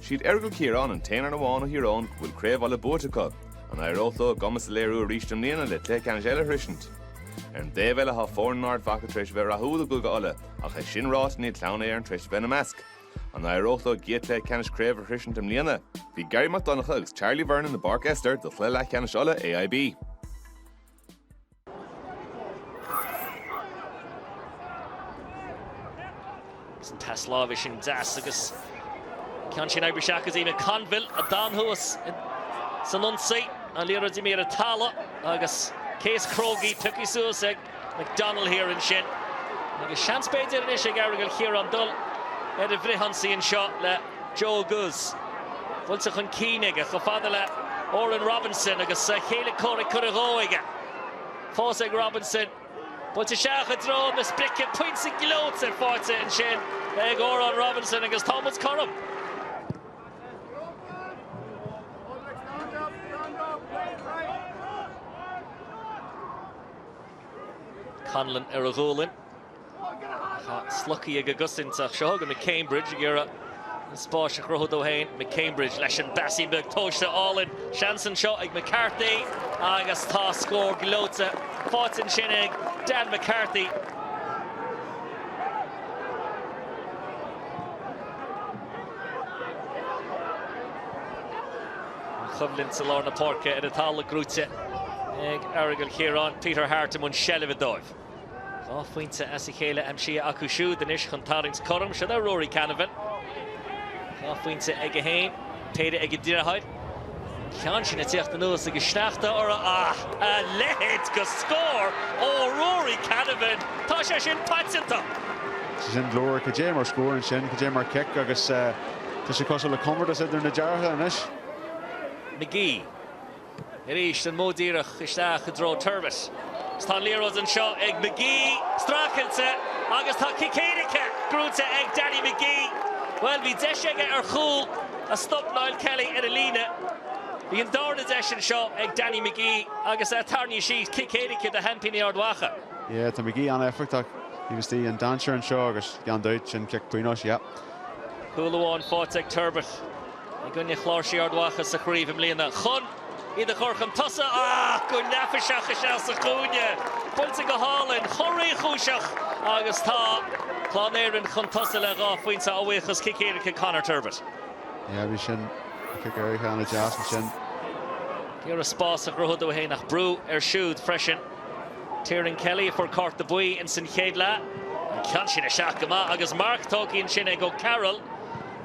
Siad Errigal Ciarán an t-aon fhoireann amháin ó Thír Eoghain go bhfuil Craobh Uladh buaite acu. An éireoidh leo a gcumas a léiriú arís i mbliana le cluiche ceannais eile a shroisint? Ar an dtaobh eile tá foirne in Ard Mhacha tar éis a bheith rathúil i gCúige Uladh, ach é sin ráite níl clann Éireann tar éis a bheith ina measc. An éireoidh leo a gcéad chluiche ceannais craoibhe a shroisint i mbliana? Bhí Gary Mac Donncha agus Charlie Vernon i bPáirc Ester do chluiche leathcheannais Uladh AIB. Agus an pas láimhe sin deas agus ceann sin oibrithe isteach go dtí McConville a d'fhan thuas san ionsaí. An liathróid imithe ar an talamh agus cé is crógaí pioctha suas ag McDonnell thiar ansin. Agus seans b'fhéidir anois ag Aireagal Chiaráin dul ar an bhfrithionsaí anseo le Joe Goods. Buailte chun cinn aige chomh fada le Odhrán Robinson agus a chéile comhraic curtha dhó aige. Fós ag Robinson. Buailte isteach i dtreo na sprice. Pointe gleoite faighte ansin ag Odhrán Robinson agus tá muid cothrom. Conlon ar a ghualainn. Tá slogtha ag an gcosaint ach seo chugainn McCambridge ag iarraidh an spáis a chruthú dó féin. McCambridge leis an bpaisín beag tomhaiste álainn. Seans anseo ag McCarthy agus tá scór gleoite faighte ansin ag Dan McCarthy. An choimhlint i lár na páirce ar an talamh gnóite ag Aireagal Chiaráin. Peter Harte i mbun seilbhe dóibh. 2 phointe as a chéile aimsithe acu siúd anois chun tarraingt cothrom. Seo é Rory Canavan. 2 phointe aige féin, péire ag a dheartháir. An ceann sin ag tíocht anuas agus sneachta orthu. Ah, a leithéid de scór ó Rory Canavan! Tá sé sin paiteanta! Sé sin glór, cad é mar scór ansin, cad é mar chic agus tá sé cosúil le comórtas idir na deartháireacha anois. McGee. Arís an modh díreach isteach i dtreo Turbitt. Is tá an liathróid anseo ag McGee, streachailte agus tá cic éirice gnóite ag Danny McGee. Bhuel, bhí deis aige ar chúl a stop Niall Kelly ar an líne. Bhí an darna deis anseo ag Danny McGee agus é tarraingthe síos, cic éirice do sheaimpíní Ard Mhacha. Yeah, tá McGee an-éifeachtach taobh istigh an dainséar anseo agus gan dabht sin cic pionóis, yeah. Cúl amháin faighte ag Turbitt. I gcoinne Chláirsí Ard Mhacha sa chraobh i mbliana chun iad a chur chun tosaigh ach go neafaiseach isteach sa chúinne. Buailte go hálainn, chomh réchúiseach agus tá Clann Éireann chun tosaigh le 2 phointe a bhuíochas cic éirice Conor Turbitt. Yeah, bhí sin cic éirice an-deas ansin. Ag iarraidh spás a chruthú dó féin ach brú air siúd freisin. Tiernan Kelly a fuair cárta buí ins an chéad leath. An ceann sin isteach go maith agus marc tógtha ansin ag O'Carroll.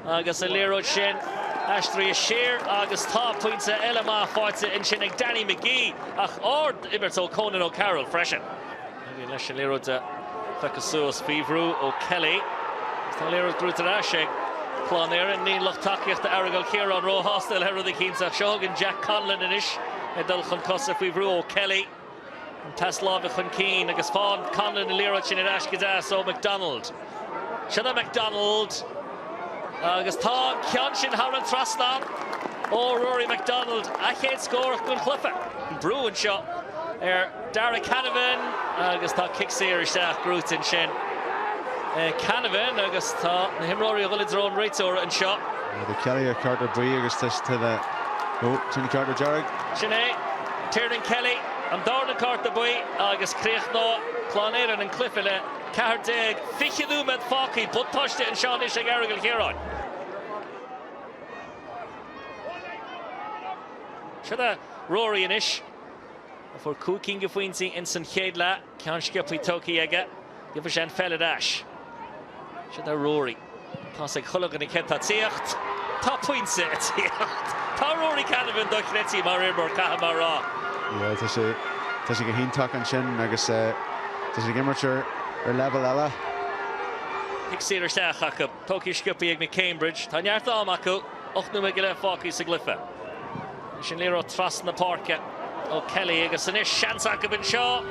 Agus an liathróid sin aistrithe siar agus tá pointe eile maith faighte ansin ag Danny McGee ach ard-imirt ó Conan O'Carroll freisin. Éiríonn leis an liathróid a phiocadh suas faoi bhrú ó Kelly. Agus tá an liathróid gnóite ar ais ag Clann Éireann. Níl lucht tacaíochta Aireagal Chiaráin róshásta le rud eicínt ach seo chugainn Jack Conlon anois ag dul chun tosaigh faoi bhrú ó Kelly. An pas láimhe chun cinn agus faigheann Conlon an liathróid sin ar ais go deas ó McDonald. Sin é McDonald agus tá an ceann sin thar an trasnán ó Rory McDonald, a chéad scór den chluiche. Brú anseo ar Darragh Canavan agus tá cic saor isteach gnóite ansin ag Canavan agus tá na himreoirí ag dul i dtreo an réiteora anseo. Tá Kelly ar chárta buí agus tá na, ó, sin cárta dearg. Sin é Tiernan Kelly, an darna cárta buí agus críochnóidh Clann Éireann an cluiche le 14, 20 nóiméad fágtha. Buntáiste anseo anois ag Aireagal Chiaráin. Sin é Rory anois, a fuair 5 cinn de phointí ins an chéad leath, ceann sciobtha tógtha aige. Gheobhaidh sé an pheil ar ais. Sin é Rory. Tá's ag chuile dhuine céard tá ag tíocht. Tá pointe ag tíocht. Tá Rory Canavan dochreidte mar imreoir, caithfidh mé a rá. Yeah, tá sé, tá sé go hiontach ansin agus tá sé ag imirt ar, ar leibhéal eile. Cic saor isteach acu. Tógtha sciobtha ag McCambridge. Tá neart ama acu. 8 nóiméad go leith fágtha sa gcluiche. Anois an liathróid trasna na páirce ó Kelly agus anois seans acu anseo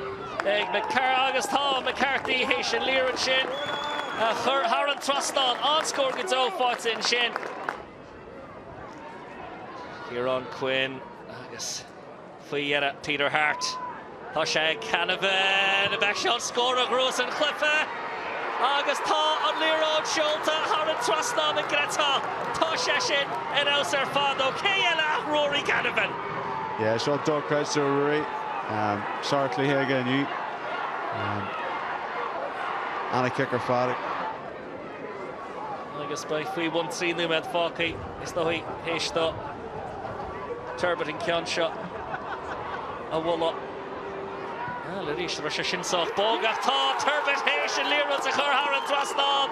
ag McCarthy agus tá McCarthy théis an liathróid sin a chur thar an trasnán. An-scór go deo faighte ansin. Ciarán Quinn agus faoi dheireadh Peter Harte. Tá sé ag Canavan. An é seo an scór a ghnóthós an cluiche? Agus tá an liathróid seolta thar an trasnán an gcreidfeá? Tá sé sin ar fheabhas ar fad ó cé eile ach Rory Canavan. Yeah, seo dochreidte ó Ruairí. Sárchluiche aige inniu. An-chic ar fad. Agus beidh faoi bhun 3 nóiméad fágtha, is dóigh, théis do Turbitt an ceann seo a bhualadh. Bhuel, arís, raibh sé sin sách bog ach tá Turbitt théis an liathróid a chur thar an trasnán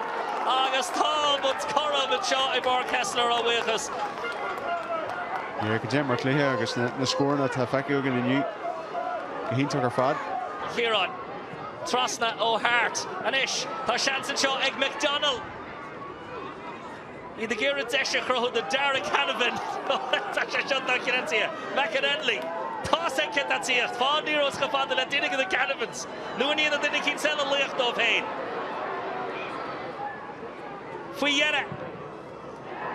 agus tá muid cothrom anseo i bPáirc Esler á bhuíochas. Yeah, cad é mar chluiche agus na scóranna atá feicthe againn inniu go hiontach ar fad. Chiaráin. Trasna ó Harte anois. Tá seans anseo ag McDonnell. Iad ag iarraidh deis a chruthú do Darragh Canavan. Tá sé seo dochreidte. McAnally. Tá's aige cé tá ag tíocht. Faigh an liathróid chomh fada le duine de na Canavans. Nó an ndéanann duine eicínt eile laoch dóibh féin. Faoi dheireadh.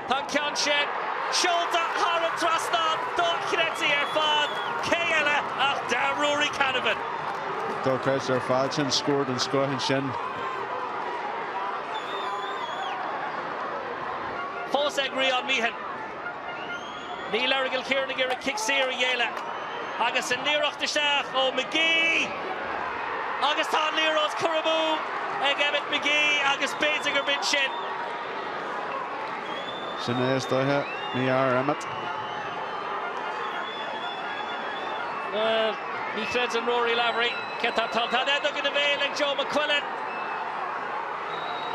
Tá an ceann sin seolta thar an trasnán, dochreidte ar fad, cé eile ach Ruairí Canavan. Dochreidte ar fad, sin scór den scoth ansin. Fós ag Rian Meehan. Níl Errigal Ciarán ag iarraidh cic saor a ghéilleadh agus an iarracht isteach ó McGee agus tá an liathróid curtha amú ag Emmet McGee agus b'fhéidir gurb in sin. Sin é is dóiche, mí-ádh ar Emmet. Bhuel, ní chreideann Rory Lavery. Cé tá tá an fheadóg ina bhéal ag Joe McQuillan.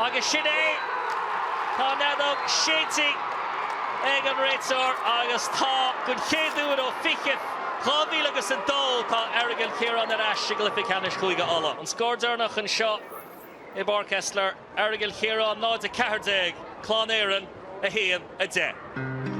Agus sin é. Tá an fheadóg séidte ag an réiteoir agus tá den chéad uair ó 20, 2000 agus 2 tá Errigal Ciarán ar ais i gcluiche ceannais Chúige Uladh. An scór deireanach anseo i bPáirc Esler, Errigal Ciarán 0, 14, Clann Éireann 1, 10.